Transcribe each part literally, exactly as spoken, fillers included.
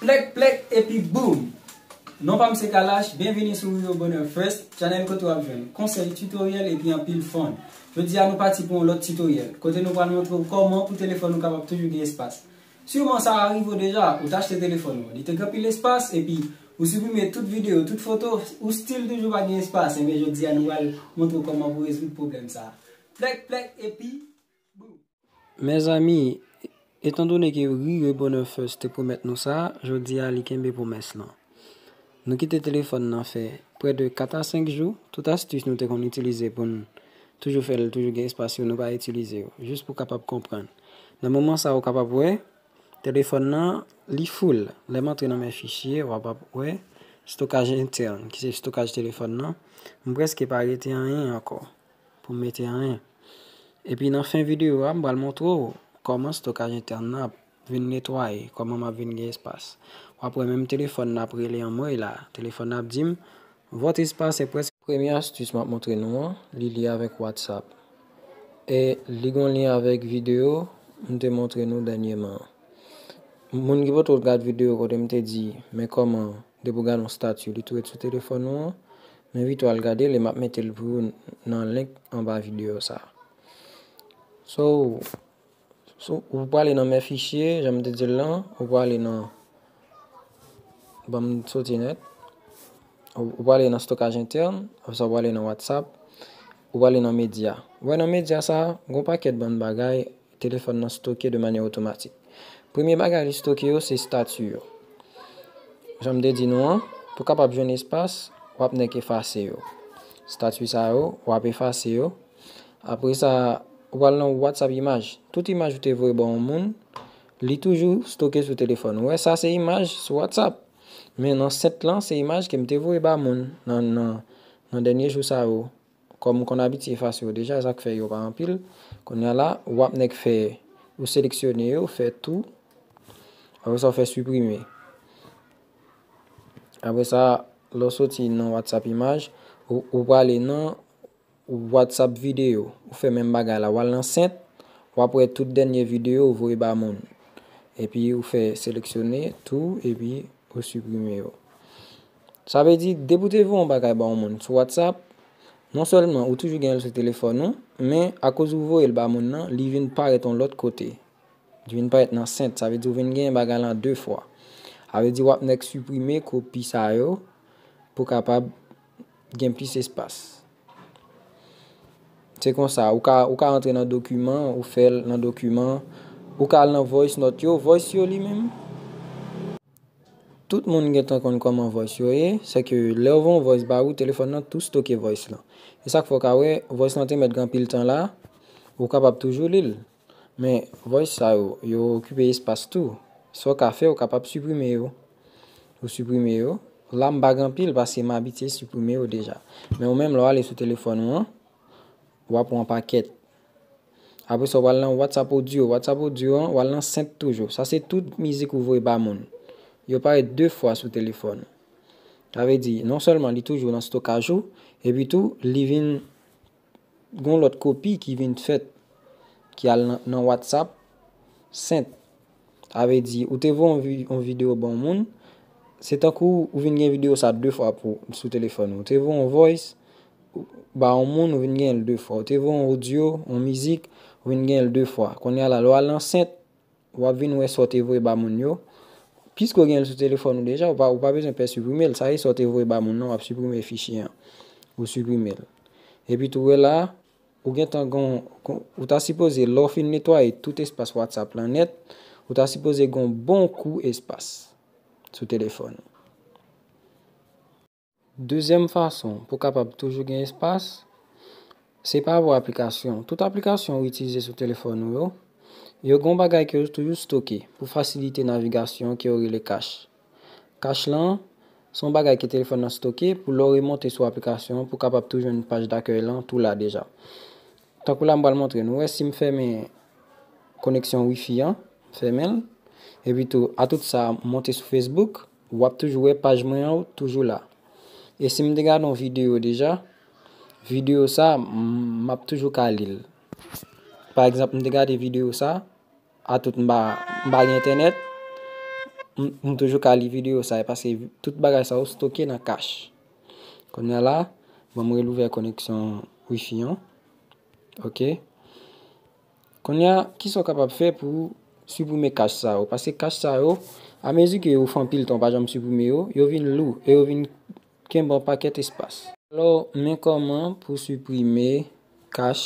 Plèk, plèk, epi boum! Non pa m se Kalash, byenvini sou Rio Bonheur First, channel kote w ap jwenn konsèy, tutoriel epi anpil fun. Jodi a nou pati pou yon lòt tutoriel, kote nou pral montre w kòman pou telefòn ou kapab toujou gen espas. Siman sa rive w deja, ou t achte telefòn ou, li te gen anpil espas, epi ou siprime tout videyo, tout foto, ou still toujou pa gen espas, enben jodi a nou pral montre w kòman pou rezoud pwoblèm sa. Plèk, plèk, epi boum! Mezanmi, etandone ke Rio Bonheur First te pwomèt nou sa, jodi a li kenbe pwomès lan. Nou kite telefòn nan fè prè de kat a senk jou, tout astis nou te konn itilize pou n toujou fè l toujou gen espas yo, nou pa itilize yo, jis pou w kapab konprann. Nan moman sa a, ou kapab wè, telefòn nan, li full. Lè m antre nan men fichye, w ap ap wè stokaj entèn, ki se stokaj telefòn nan. M prèske pa rete anyen ankò pou m mete anyen. Epi nan fen videyo a, m pral montre w kòman stokaj entèn nan ap vin netwaye, kòman m ap vin gen espas. W ap wè menm telefòn nan ap rele anmwey la. Telefòn nan ap di m, "Votre espace est presque." Premye astis m ap montre nou an, li lye avèk WhatsApp. E li gon lyen avèk videyo m te montre nou dènyèman an. Moun ki potko gad videyo kote m te di, men kòman depi w gade yon stati, li tou ret sou telefòn ou an, m envite w al gade l e m ap mete l pou ou nan link anba videyo sa a. So, so, ou prale nan men fichye, jan m te di l lan, ou prale nan, ban m soti nèt, ou, ou prale nan stokaj entèn, apre sa ou prale nan WhatsApp, ou prale nan medya. Ou wè nan medya sa a, gon pakèt bann bagay telefòn nan stoke de manyè otomatik. Premye bagay li stoke yo se stati yo. Jan m te di nou an, pou kapab jwenn espas, w ap nèk efase yo. Stati sa yo, w ap efase yo. Apre sa, ou pral nan WhatsApp imaj. Tout imaj ou te voye ba yon moun, li toujou stoke sou telefòn ou. Wè, sa se imaj sou WhatsApp. Men nan sent lan, se imaj ke m te voye ba moun nan, nan, nan dènye jou sa yo. Kòm m konn abitye efase yo deja, sa k fè yo pa anpil. Kounye a la, w ap nèk fè, ou seleksyone yo, fè tou. Apre sa, w fè siprime. Apre sa, lè w soti nan WhatsApp imaj, ou, ou prale nan WhatsApp videyo. Ou fè menm bagay la. W al nan sent, w ap wè tout dènye videyo ou voye ba moun. Epi ou fè seleksyone tou, epi ou siprime yo. Sa vle di, depi w te voye yon bagay ba yon moun sou WhatsApp, non sèlman ou toujou gen l sou telefòn ou, men akoz ou voye l ba moun nan, li vin parèt yon lòt kote. Li vin parèt nan sent, sa vle di ou vin gen bagay lan de fwa. Sa vle di w ap nèk siprime kopi sa yo pou kapab gen plis espas. Se konsa, ou ka, ou ka antre nan dokiman, ou fè l nan dokiman, ou ka al nan voice note yo, voice yo li menm. Tout moun gentan konn kòman voice yo ye, se ke lè w voye yon voice ba ou, telefòn nan tou stoke voice lan. E sa k fè w ka wè, voice lan te mèt gen anpil tan la, ou kapab toujou li l. Men, voice sa yo, yo okipe espas tou. Sa w ka fè, ou kapab siprime yo. Ou siprime yo. La, m pa gen anpil paske m abitye siprime yo deja. Men ou menm, lè w ale sou telefòn ou an, w ap wè yon pakèt. Apre sa, w al nan WhatsApp audio. WhatsApp audio an, w al nan sent toujou. Sa se tout mizik ou voye ba moun. Yo parèt de fwa sou telefòn. Sa vle di, non sèlman li toujou nan stokaj ou, epi tou, li vin gon lòt kopi ki vin fèt, ki al nan, nan WhatsApp, sent. Sa vle di, ou te voye yon vi-, yon videyo ba yon moun, se tankou ou vin gen videyo sa de fwa pou, sou telefòn ou. Ou te voye yon voice ba yon moun, ou vin gen l de fwa. Ou te voye yon audio, yon mizik, ou vin gen l de fwa. Kounye a la, lè w al nan sent, w ap vin wè sa w te voye ba moun yo. Piske w gen l sou telefòn ou deja, ou pa, ou pa bezwen pè siprime l. Sa e sa w te voye ba moun nan, w ap siprime fichye an. Ou siprime l. Epi tou wè la, ou gentan gon, gon, ou ta sipoze, lè w fin netwaye tout espas WhatsApp lan nèt, ou ta sipoze gon bon kou espas sou telefòn ou. Dezyèm fason pou w kapab toujou gen espas, se pa vwa aplikasyon. Tout aplikasyon ou itilize sou telefòn ou yo, yo gen yon bagay ke yo toujou stoke pou fasilite navigasyon ke yo rele cache. Cache lan, se yon bagay ke telefòn nan stoke pou lè w remonte sou aplikasyon an pou w kapab tou jwenn paj dakèy lan tou la deja. Tankou la m pral montre nou, wè si m fèmen koneksyon wifi an, fèmen l. Epi tou, atout sa, monte sou Facebook, w ap toujou wè paj mwen an toujou la. E si m te gade yon videyo deja, videyo sa, m, m ap toujou ka li l. Pa egzanp, m te gade videyo sa, atout m pa, m pa gen entènèt, M, m toujou ka li videyo sa, e paske tout bagay sa yo stoke nan kach. Kounye a la, ban m relouvè koneksyon wifi an. Ok. Kounye a, kisa w kapab fè pou w siprime kach sa yo? Paske kach sa yo, amezi ke ou fè anpil tan ou pa janm siprime yo, yo vin lou e yo vin kenbe yon pakèt espas. Alò, men kòman pou siprime kach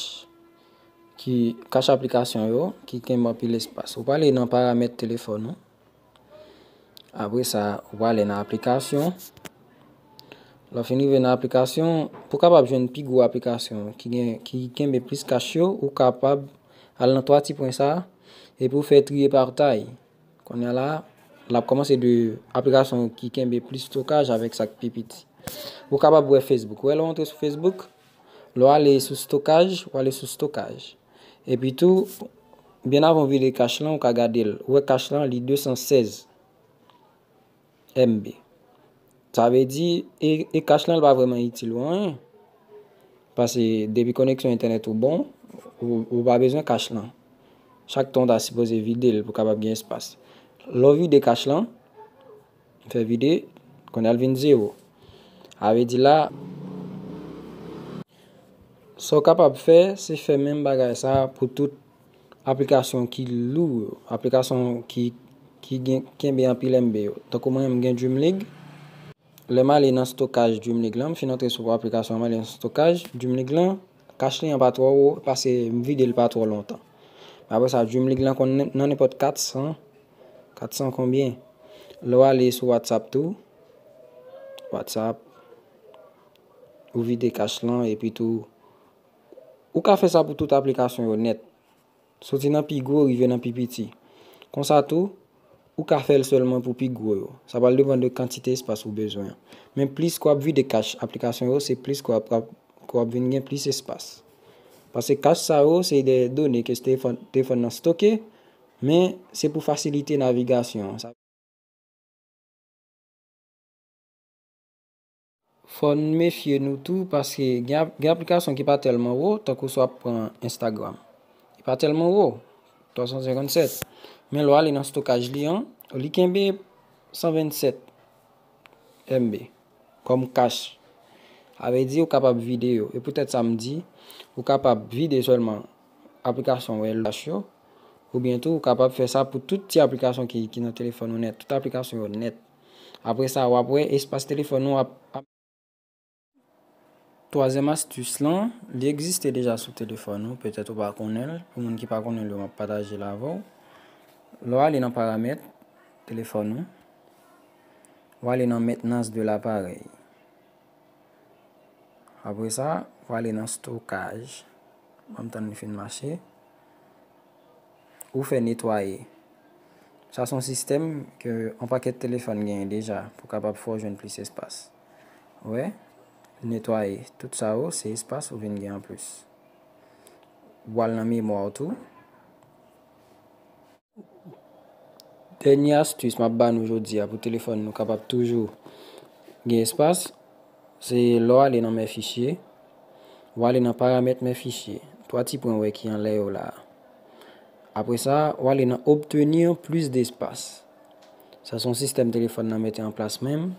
ki, kach aplikasyon yo ki kenbe anpil espas. Ou prale nan paramèt telefòn ou. Apre sa, ou prale nan aplikasyon. Lè w fin rive nan aplikasyon, pou w kapab jwenn pi gwo aplikasyon ki gen, ki kenbe plis kach yo, ou kapab al nan twa ti pwen sa a, epi w fè triye pa tay. Kounye a la, l ap kòmanse de aplikasyon ki kenbe plis stokaj avèk sa k pi piti. Ou kapab wè Facebook. Ou wè lè w antre sou Facebook, lè w ale sou stokaj, ou ale sou stokaj. Epi tou, byen avan w vide kach lan, ou ka gade l. Ou wè kach lan, li de san sèz M B. Sa vle di, e, e kach lan, li pa vrèman itil ou anyen. Paske depi koneksyon entènèt ou bon, ou, ou pa bezwen kach lan. Chak tan w ta sipoze vide l pou w kapab gen espas. Lè w vide kach lan, fè vide, kounye a l vin zewo. Sa vle di la, sa w kapab fè, se fè menm bagay sa pou tout aplikasyon ki lou yo, aplikasyon ki, ki gen, kenbe anpil M B yo. Tankou mwen, m gen Dream League. Lè m ale nan stokaj Dream League lan, m fin antre sou aplikasyon an, m ale nan stokaj Dream League lan, kach li an pa twò wo, paske m vide l pa twò lontan. Men apre sa, Dream League lan konn nan, nan nenpòt kat san, kat san konbyen. Lè w ale sou WhatsApp tou, WhatsApp, ou vide kach lan, epi tou, ou ka fè sa pou tout aplikasyon yo nèt. Soti nan pi gwo, rive nan pi piti. Konsa tou, ou ka fè l sèlman pou pi gwo yo. Sa pral depann de kantite espas ou bezwen an. Men plis ke w ap vide kach aplikasyon yo, se plis ke w ap, ke w ap vin gen plis espas. Paske kach sa yo, se de done ke telefòn, telefòn nan stoke, men se pou fasilite navigasyon an. Sa Fò n mefye nou tou, paske gen ap-, gen aplikasyon ki pa tèlman wo, tankou si w ap pran Instagram. Li pa tèlman wo, twa san senkannsèt. Men lè w ale nan stokaj li an, li kenbe san vennsèt M B kòm kach. Sa vle di ou kapab vide yo. E poutèt sa m di, ou kapab vide sèlman aplikasyon ou el dash yo, oubyen tou ou kapab fè sa pou tout ti aplikasyon ki, ki nan telefòn ou nèt, tout aplikasyon yo nèt. Apre sa, w ap wè espas telefòn ou ap, ap. Twazyèm astis lan, li egziste deja sou telefòn ou, petèt ou pa konnen l. Pou moun ki pa konnen l yo, m ap pataje l avè w. Lè w ale nan paramèt telefòn ou, w ale nan maintenance de l'appareil. Apre sa, w ale nan stokaj. Ban m tann li fin mache. Ou fè netwaye. Sa se yon sistèm ke yon pakèt telefòn genyen deja pou kapab fè w jwenn plis espas. Ou wè, netwaye tout sa yo, se espas ou vin gen anplis. W al nan memwa w tou. Dènye astis m ap ba nou jodi a pou telefòn nou kapab toujou gen espas, se lè w ale nan mè fichye, w ale nan paramèt mè fichye, twa ti pwen w wè ki anlè yo la a. Apre sa, w ale nan obtenir plus d'espace. Sa se yon sistèm telefòn nan mete an plas menm.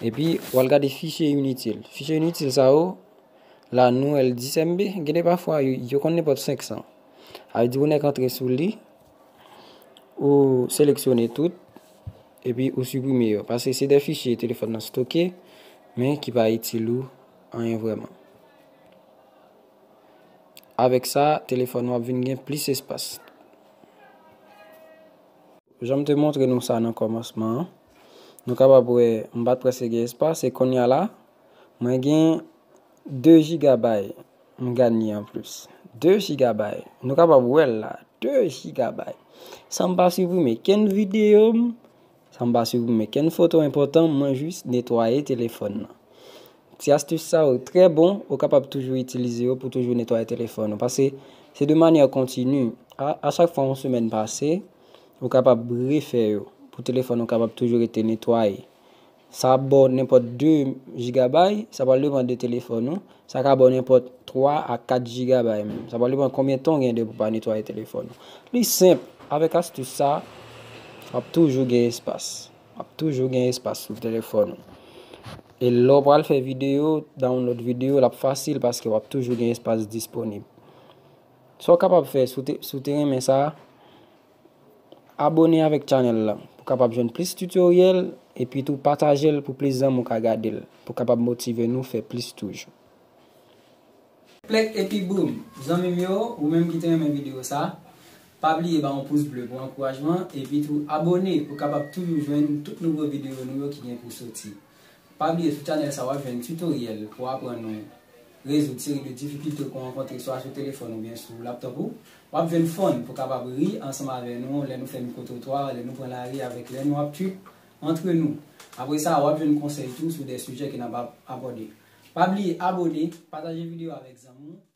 Epi, w al gade fichye initil. Fichye initil sa yo, la nou wè l dis M B, gen de pafwa yo, yo konn nenpòt senk san. Sa vle di ou nèk antre sou li, ou seleksyone tout, epi ou siprime yo. Paske se de fichye telefòn nan stoke, men ki pa itil ou anyen vrèman. Avèk sa, telefòn ou ap vin gen plis espas. Jan m te montre nou sa nan kòmansman an, nou kapab wè m pa t prèske gen espas, e kounye a la, mwen gen de jigabay m ganye anplis. De jigabay. Nou kapab wè l la, de jigabay. San m pa siprime kenn videyo m, san m pa siprime kenn foto enpòtan, mwen jis netwaye telefòn nan. Ti astis sa yo trè bon, ou kapab toujou itilize yo pou toujou netwaye telefòn ou. Paske se de manyè kontini. A, a chak fwa yon semèn pase, ou kapab refè yo pou telefòn ou kapab toujou rete netwaye. Sa ap ba w nenpòt de jigabay, sa pral depann de telefòn ou. Sa ka ba w nenpòt twa a kat jigabay menm. Sa pral depann konbyen tan w gen depi w pa netwaye telefòn ou. Li senp, avèk astis sa, W ap toujou gen espas. W ap toujou gen espas sou telefòn ou. E lè w pral fè videyo, download videyo, l ap fasil paske w ap toujou gen espas disponib. Sa w kapab fè si w te, si w te renmen sa, abone avèk channel la pou w kapab jwenn plis tutoriel, epi tou pataje l pou plis zanmi w ka gade l, pou w kapab motive nou fè plis toujou. Plèk epi boum! Zanmi m yo, ou menm ki te renmen videyo sa, pa bliye ba yon pous ble pou ankourajman, epi tou abone pou w kapab toujou jwenn tout nouvo videyo nou yo ki gen pou soti. Pa bliye sou channel sa w ap jwenn tutoriel pou aprann nou rezoud seri de difikilte ke w rankontre swa sou telefòn oubyen sou laptop ou. W ap jwenn fun pou w kapab ri ansanm avè nou lè nou fè mikwotrotwa, lè nou pran lari avèk lè nou ap trip antre nou. Apre sa, w ap jwenn konsèy tou sou de sijè ke n ap ap- abòde. Pa bliye abone, pataje videyo avèk zanmi w.